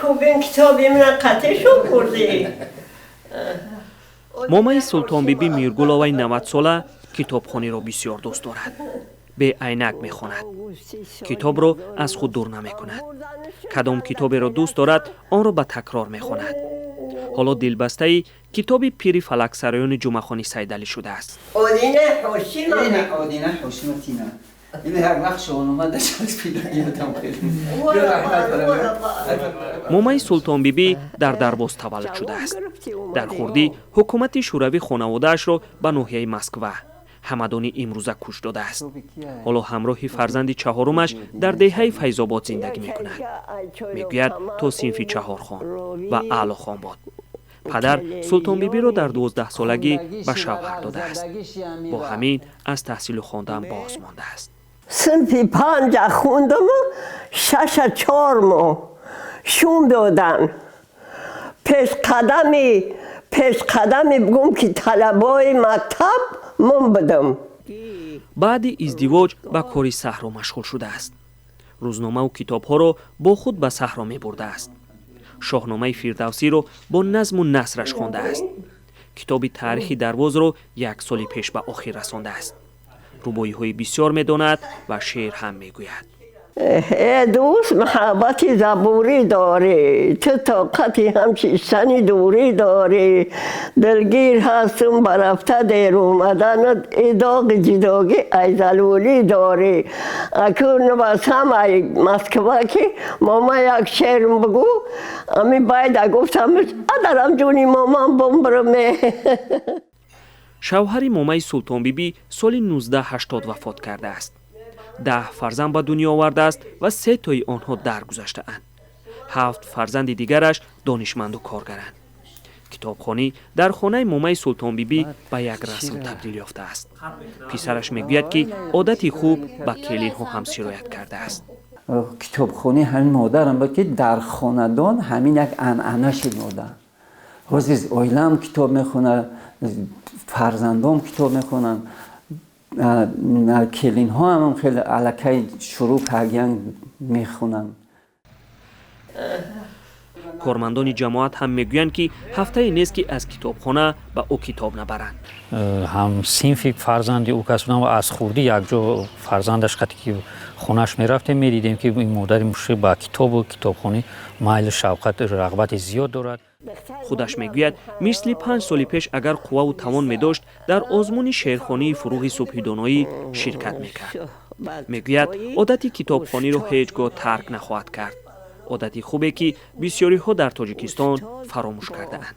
Кубин китоби мана қатишу бурдӣ. Момаи Султонбибӣ Миргуловаи 90-сола китобхониро бисёр дӯст дорад. Беайнак мехонад, китобро аз худ дур намекунад. Кадом китоберо дӯст дорад, онро ба такрор мехонад. Ҳоло дилбастаи китоби «Пири фалаксароёни» Ҷумъахони Сайдалӣ шудааст. Одина Ҳошима. Одина Ҳошима. Ина як вақт Шоҳнома дашаспидаёдам хеле. Момаи Султонбибӣ дар Дарбоз таваллуд шудааст. Дар хурдӣ ҳукумати Шӯравӣ хонаводаашро ба ноҳияи Москва, Ҳамадони имрӯза, кӯч додааст. Ҳоло ҳамроҳи фарзанди чаҳорумаш дар деҳаи Файзобод зиндагӣ мекунад. Мегӯяд, то синфи чаҳор хонд ва аълохон буд. Падар Султонбибиро дар 12-солагӣ ба шавҳар додааст. Бо ҳамин аз таҳсилу хондан боз мондааст. Синфи панҷа хондаму шаша 4 моҳ шум додан. Пешқадами бигум, ки талабои мактаб мон будам. Баъди издивоҷ ба кори саҳро машғул шудааст. Рӯзномаву китобҳоро бо худ ба саҳро мебурдааст. «Шоҳномаи» Фирдавсиро бо назму насраш хондааст. Китоби таърихи Дарвозро як соли пеш ба охир расондааст. Рубоиҳои бисёр медонад ва шеър ҳам мегӯяд. Э дӯст, муҳаббати забурӣ дорӣ ту, тоқати ҳамшиштани дурӣ дорӣ. Дилгир ҳастум ба рафта дер омаданат, и доғи ҷидогӣ ай залулӣ дорӣ. Акун басам ай Москва, ки мома, як шеърм бигӯ. Ами байда гуфтам: адарам ҷуни момам бумбурме. Шавҳари момаи Султонбибӣ соли 1980 вафот кардааст. 10 фарзанд ба дунё овардааст ва се тои онҳо даргузаштаанд. Ҳафт фарзанди дигараш донишманду коргаранд. Китобхонӣ дар хонаи момаи Султонбибӣ ба як расм табдил ёфтааст. Писараш мегӯяд, ки одати хуб ба келинҳо ҳам сироят кардааст. Китобхонӣ ҳамин модарам буд, ки дар хонадон ҳамин як анъана шуд. Модар ҳозир оилаам китоб мехонад, фарзандом китоб мехонанд, келинҳо ҳам хеле аллакай шурӯъ кардиян, мехонанд. Кормандони ҷамоат ҳам мегӯянд, ки ҳафтае нест, ки аз китобхона ба ӯ китоб набаранд. Ҳам синфи фарзанди ӯ кас будам ва аз хурдӣ якҷо фарзандаш қати ки хонааш мерафтем, медидем, ки ин модари мушфиқ ба китобу китобхонӣ майлу шавқат, рағбати зиёд дорад. Худаш мегӯяд, мисли 5 соли пеш агар қувваву тавон медошт, дар озмуни шеърхонии «Фурӯғи субҳи доноӣ» ширкат мекард. Мегӯяд, одати китобхониро ҳеҷ гоҳ тарк нахоҳад кард. Одати хубе, ки бисёриҳо дар Тоҷикистон фаромӯш кардаанд.